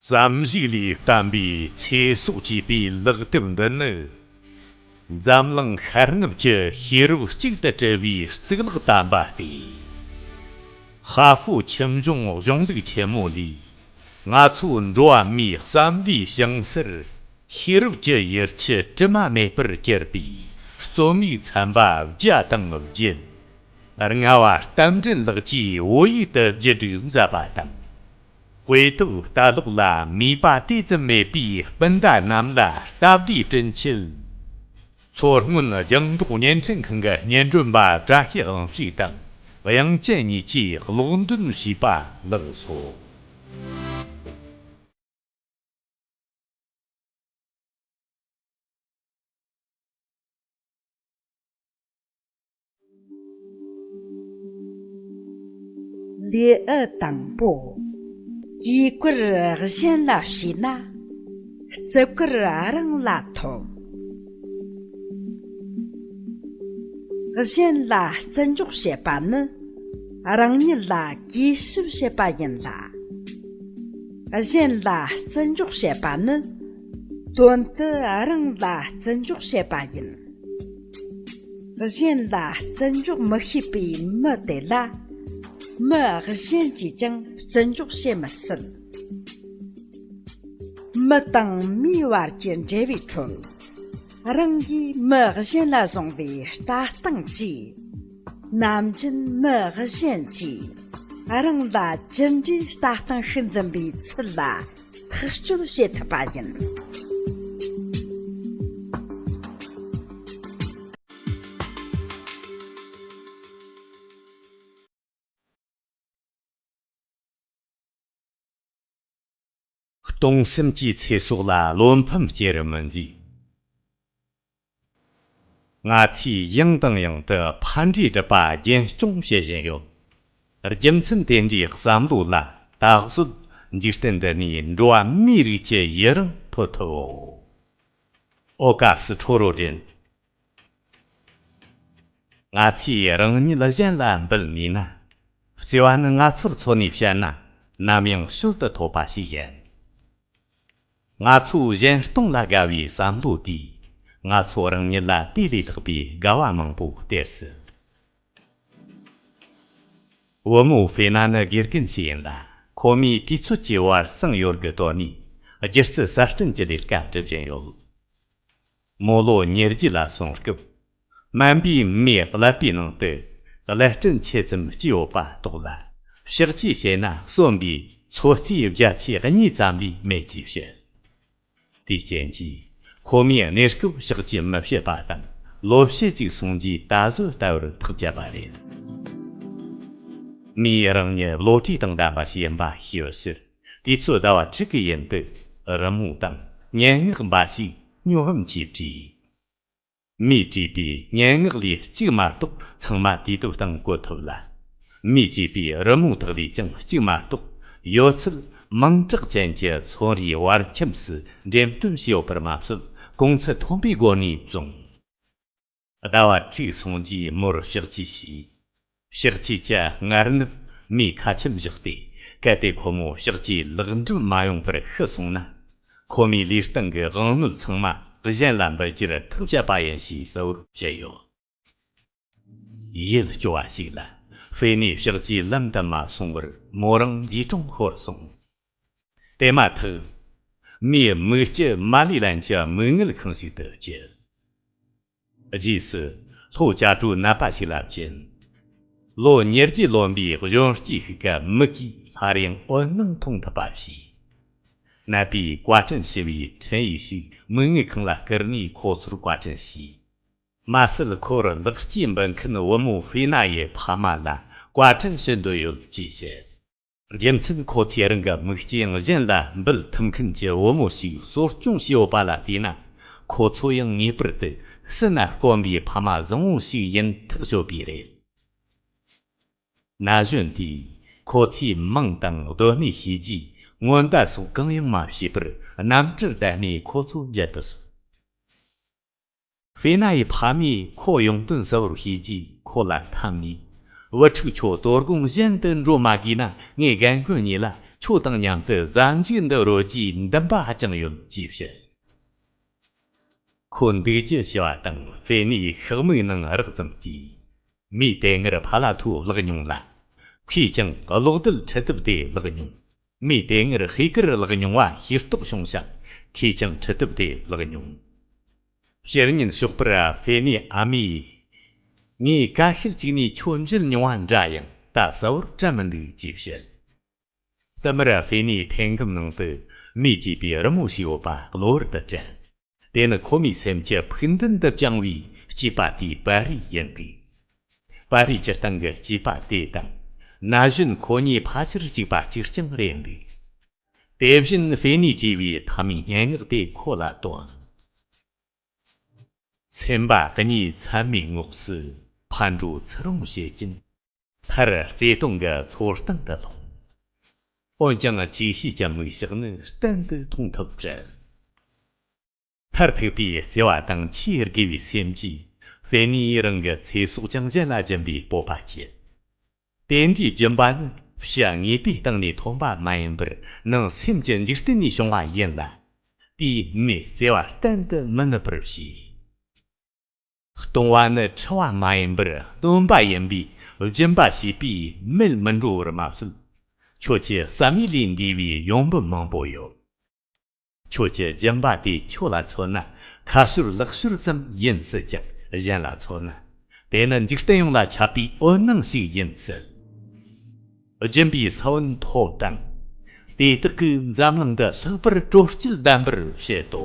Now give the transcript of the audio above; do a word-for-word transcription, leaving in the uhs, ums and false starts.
བསམ་གཞིག་ལས་བརྟེན་པའི་ཚེ་སྲོག་ཅེས་པའི་ལེགས་དེབ་འདི་ནི། འཛམ་གླིང་ཤར་ནུབ་ཀྱི་ཤེས་རབ་གཅིག་ཏུ་དྲིལ་བའི་གཙུག་ལག་དམ་པ་སྟེ། ཧྭ་ཧྥུ་ཁྱིམ་སྦྱོང་གཞུང་ལུགས་ཆེན་མོ་ལས། ང་ཚོ་འགྲོ་བ་མིའི་བསམ་པའི་བྱང་སར་ཤེས་རབ་ཀྱི་ཡུལ་ཆུ་དྲི་མ་མེད་པར་གྱུར་པའི་རྩོམ་ཡིག་ཚན་པ་བརྒྱ་དང་བརྒྱད། ལྔ་བ་རྟ་མགྲིན་ལགས་ཀྱིས་བོད་ཡིག་ཏུ་བསྒྱུར་བསྒྲིགས་མཛད་པ་དང་། དཔེ་དེབ་ལྟ་ཀློག་ལ་མོས་པ་དེ་ཙམ་མེད་པའི་སྤུན་ཟླ་རྣམས་ལ་སྟབས་བདེའི་དྲིན་ཆེད། མཚོ་སྔོན་རྒྱང་སྒྲོག་བརྙན་འཕྲིན་ཁང་གི་སྙན་སྒྲོན་པ་བཀྲ་ཤིས་དབང་ཕྱུག་དང་དབྱངས་ཅན་གཉིས་ཀྱིས་ཀློག་འདོན་ཞུས་པ་ལགས་སོ། ལེའུ་དང་པོ། གུས་བཀུར་གཞན་ལ་བྱས་ན། བརྩི་བཀུར་རང་ལ་ཐོབ། གཞན་ལ་བརྩི་འཇོག་བྱེད་པ་ནི། རང་ཉིད་ལ་གུས་ཞབས་བྱེད་པ་ཡིན་ལ། གཞན་ལ་བརྩི་འཇོག་བྱེད་པ་ནི། དོན་དུ་རང་ལ་བརྩི་འཇོག་བྱེད་པ་ཡིན། གཞན་ལ་བརྩི་འཇོག་མི་ཤེས་པའི་མི་དེ་ལ། མི་གཞན་གྱིས་ཀྱང་བརྩི་འཇོག་བྱེད་མི་སྲིད། མི་དང་མིའི་བར་གྱི་འབྲེལ་བའི་ཁྲོད། རང་གིས་མི་གཞན་ལ་བཟུང་བའི་ལྟ་སྟངས་ཀྱིས། ནམ་རྒྱུན་མི་གཞན་གྱིས་རང་ལ་ཇི་འདྲའི་ལྟ་སྟངས་ཤིག་འཛིན་པའི་ཚུལ་ལ་ཐག་གཅོད་བྱེད་ཐུབ་པ་ཡིན། གཏོང་སེམས་ཀྱི་ཚེ་སྲོག་ལ་བློ་ཕམ་སྐྱེ་རུ་མི་འཇུག། ང་ཚོས་ཡང་དང་ཡང་དུ་ཕན་འབྲས་སྒྲུབ་པ་རྒྱུན་སྐྱོང་བྱེད་བཞིན་ཡོད། རྒྱུ་མཚན་དེ་འདྲའི་བསམ་བློ་ལ་ད་གཟོད་འཇིག་རྟེན་འདི་ནས་འགྲོ་བ་མིའི་རིགས་ཀྱི་ཡི་རང་འཕྲོད་ཐུབ་བོ། ཨོ་ཀ་སི་ཁྲོ་རོ་དྲན། ང་ཚོས་རང་ཉིད་གཞན་ལ་འབུལ་ནུས་ན། བརྩེ་བ་ནི་ང་ཚོར་འཚོ་གནས་བྱེད་ན་ནམ་ཡང་ཞོར་དུ་ཐོབ་པ་ཞིག་ཡིན། ང་ཚོས་གཞན་སྟོང་ལ་དགའ་བའི་བསམ་བློ་དེས་ང་ཚོ་རང་ཉིད་ལ་དེ་ལས་ལྷག་པའི་དགའ་བ་མང་པོ་སྟེར་སྲིད། བུ་མོ་ཧྥེ་ན་ནི་དགེ་རྒན་ཞིག་ཡིན་ལ། ཁོ་མོས་དུས་ཚོད་ཀྱི་བར་གསེང་ཡོལ་གྱི་དོན་ནས་སྒྱུ་རྩལ་གསར་སྐྲུན་གྱི་ལས་ཀ་སྒྲུབ་བཞིན་ཡོད། མོ་ལོ་ཉེར་བརྒྱད་ལ་སོང་སྐབས། སྨན་པས་མོའི་ཀླད་པའི་ནང་དུ་ཀླད་སྐྲན་ཆེ་ཙམ་སྐྱེས་ཡོད་པ་རྟོགས་ལ། གཤག་བཅོས་བྱས་ན་གསོན་པའི་ཚོད་རྩིས་བརྒྱ་ཆའི་གཉིས་ཙམ་ལས་མེད་ཅེས་བཤད། དེའི་རྐྱེན་གྱིས་ཁོ་མོས་གནས་སྐབས་གཤག་བཅོས་མི་བྱེད་པ་དང་། ལོ་ཕྱེད་ཅིག་སོང་རྗེས་ད་གཟོད་ལྟ་བུར་ཐག་བཅད་པ་རེད། མོས་རང་ཉིད་བློ་གྲོས་དང་ལྡན་པ་ཞིག་ཡིན་པ་ཤེས་ཕྱིར། དུས་ཚོད་ཟླ་བ་དྲུག་གི་ཡུན་དུ་རི་མོ་དང་སྙན་ངག་འབའ་ཞིག་སྨྱོ་ཧམ་གྱིས་བྲིས། མོས་བྲིས་པའི་སྙན་ངག་ལས་གཅིག་མ་གཏོགས་ཚང་མ་དུས་དེབ་སྟེང་བཀོད་ཐུབ་ལ། མོས་བྲིས་པའི་རི་མོ་དག་ལས་ཀྱང་གཅིག་མ་གཏོགས་ཡོད་ཚད་མིང་གྲགས་ཅན་གྱི་ཚོན་རིས་བར་ཁྱིམས་སུ་འགྲེམས་སྟོན་བྱས་ཡོད་པར་མ་ཟད། གོང་ཚད་མཐོན་པོའི་སྒོ་ནས་བཙོངས། ཟླ་བ་དྲུག་སོང་རྗེས་མོར་གཤག་བཅོས་བྱས། གཤག་བཅོས་ཀྱི་སྔ་ནུབ་མོས་ཁ་ཆེམས་བཞག་སྟེ། གལ་ཏེ་ཁོ་མོ་གཤག་བཅོས་ལེགས་འགྲུབ་མ་ཡོང་བར་ཤི་སོང་ན། ཁོ་མོའི་ལུས་སྟེང་གི་དབང་རྣོན་ཚང་མ་གཞན་ལ་འབུལ་རྒྱུར་ཐག་བཅད་པ་ཡིན་ཞེས་གསལ་བོར་བཤད་ཡོད། ཡིད་སྐྱོ་བ་ཞིག་ལ། ཧྥེ་ནས་གཤག་བཅོས་ལམ་དུ་མ་སོང་བར་མོ་རང་འདས་གྲོངས་ཤོར་སོང་། དེ་མ་ཐག་མོའི་མིག་ལྕི་མ་ལི་ལན་གྱི་མིག་སྔུན་ཁང་ཞིག་ཏུ་བསྐྱལ། རྗེས་སུ་ལྷོ་བྱ་སྒྲོའི་ནད་པ་ཞིག་ལ་བྱིན། ལོ་ཉེར་བརྒྱད་ལོན་པའི་གཞོན་སྐྱེས་ཤིག་གི་མིག་གིས་སླར་ཡང་འོད་སྣང་མཐོང་ཐུབ་པ་བྱས། ནད་པས་བཀའ་དྲིན་ཞུ་བའི་འཕྲིན་ཡིག་ཞིག་མིག་སྔའི་ཁང་ལ་བསྐུར་ནས་ཁོ་ཚོར་བཀའ་དྲིན་ཞུས། མ་ཟད། ཁོར་ལེགས་སྐྱེས་འབུལ་མཁན་བུ་མོ་ཧྥེ་ན་ཡི་ཕ་མ་ལ་བཀའ་དྲིན་ཞུ་འདོད་ཡོད་ཅེས་བཤད། རྒྱུ་མཚན་ཁོ་ཚོས་རང་གི་མིག་ལྕེ་གཞན་ལ་འབུལ་ཐུབ་མཁན་གྱི་བུ་མོ་ཞིག་གསོ་སྐྱོང་བྱས་ཡོད་པ་ལ་བལྟས་ན། ཁོ་ཚོ་ཡང་ངེས་པར་དུ་སྲིད་ན་དཀོན་པའི་ཕ་མ་བཟང་བོ་ཞིག་ཡིན་ཐག་ཆོད་པས་རེད། ན་གཞོན་དེས་ཁོ་ཚོའི་མིང་དང་སྡོད་གནས་ཤེས་རྗེས། སྔོན་བརྡ་སོགས་གང་ཡང་མ་བྱས་པར་གནམ་གྲུར་བསྡད་ནས་ཁོ་ཚོ་མཇལ་དུ་སོང་། ཧྥེ་ན་ཡི་ཕ་མས་ཁོ་ཡོང་དོན་གསལ་བོར་ཤེས་རྗེས་ཁོ་ལ་འཐམས་ནས། བུ་ཕྲུག་ཁྱོད་དོ་དགོང་གཞན་དུ་འགྲོ་མ་དགོས་ན། ངས་རྒན་རྒོན་གཉིས་ལ་ ཁྱོད་དང་མཉམ་དུ་གཟའ་མཇུག་འདི་རོལ་རྒྱུའི་འདུན་པ་ཧ་ཅང་ཡོད་ཅེས་བཤད། ཁོ་འདུག་རྒྱུ་ཞུ་བ་དང་ཧྥེ་ནིས་ཤག་མིག་ནང་རག་ཙམ་གྱིས། མོས་དེ་སྔར་ཕ་ལ་ཐུ་བརླག་མྱོང་ལ། ཁོས་ཀྱང་གློག་རྡུལ་འཕྲུལ་དེབ་དེ་བརླག་མྱོང་། མོས་དེ་སྔར་ཧེ་ཀར་བརླག་མྱོང་བ་ཤེས་རྟོགས་བྱུང་ཤག་ཁོས་ཀྱང་འཕྲུལ་དེབ་དེ་བརླག་མྱོང་། ཕྱིར་ཉིན་ཞོགས་པར་ཧྥེ་ནིའི་ཨ་མས། ངས་ཀ་ཤེད་ཅིག་ནས་ཁྱོད་མཇལ་མྱོང་བ་འདྲ་ཡང་ད་གསལ་བོར་དྲན་མི་འདུག་ཅེས་བཤད། དེ་མུར་ཧྥེ་ནིའི་ཐེངས་གམ་ནང་དུ་མོས་བྲིས་པའི་རི་མོ་ཞིག་ཡོད་པ་གློ་བུར་དུ་དྲན། དེ་ནི་ཁོ་མོའི་སེམས་ཀྱི་ཕུགས་འདུན་དུ་བཅངས་པའི་སྐྱེས་པ་དེའི་པར་རིས་ཡིན་འདུག་པར་རིས་ཀྱི་སྟེང་གི་སྐྱེས་པ་དེ་དང་ན་གཞོན་ཁོ་གཉིས་ཕལ་ཆེར་གཅིག་པ་གཅིག་རྐྱང་རེད་འདུག་དེ་བཞིན་ཧྥེ་ནིས་བྲིས་པའི་མཐའ་མའི་སྙན་ངག་དེ་ཁོ་ལ་བཏོན། སེམས་པ་གཉིས་མཚན་མོའི་ངོགས་སུ་ཕར་འགྲོ་ཚུར་འོང་བྱེད་ཀྱིན། མཐར་བརྩེ་དུང་གི་མཚོ་གཏིང་དུ་ལྷུང་། འོན་ཀྱང་ཅིག་ཤོས་ཀྱི་མིག་ཞགས་ནི་གཏན་དུ་མཐོང་ཐབས་བྲལ། མཐར་ཐུག་པའི་བརྩེ་བ་དང་ཆེས་དགེ་བའི་སེམས་ཀྱིས་ཧྥེ་ནིས་རང་གི་ཚེ་སྲོག་ཀྱང་གཞན་ལ་སྦྱིན་པའི་སྤོབས་པ་བསྐྱེད། དེ་འདྲའི་སྦྱིན་པ་ནི་ཕྱི་དངོས་པོའི་སྟེང་ནས་ཐོན་པ་མ་ཡིན་པར་ནང་སེམས་ཀྱི་འཇིག་རྟེན་ནས་བྱུང་བ་ཡིན་ལ། དེས་མོའི་བརྩེ་བ་གཏན་དུ་མི་ནུབ་པར་བྱས། སྟོང་བ་ནི་འཁྲུལ་བ་མ་ཡིན་པར་སྟོང་པ་ཡིན་པས་སྦྱིན་པ་བྱས་པས་མེད་མི་འགྲོ་བར་མ་ཟད། ཁྱོད་ཀྱི་བསམ་ཡུལ་ལས་འདས་པའི་ཡོང་འབབ་མང་པོ་ཡོད། ཁྱོད་ཀྱི་སྦྱིན་པ་དེ་ཁྱོད་ལ་མཚོན་ན་ཁ་ཤོར་ལག་ཤོར་ཙམ་ཡིན་སྲིད་ཀྱང་གཞན་ལ་མཚོན་ན། དེ་ནི་འཇིག་རྟེན་ཡོངས་ལ་ཁྱབ་པའི་འོད་སྣང་ཞིག་ཡིན་སྲིད། སྦྱིན་པའི་ས་བོན་ཐོབ་དང་། དེ་དག་གིས་འཛམ་གླིང་འདི་ལྷག་པར་དྲོ་སྐྱིད་ལྡན་པར་བྱེད་དོ།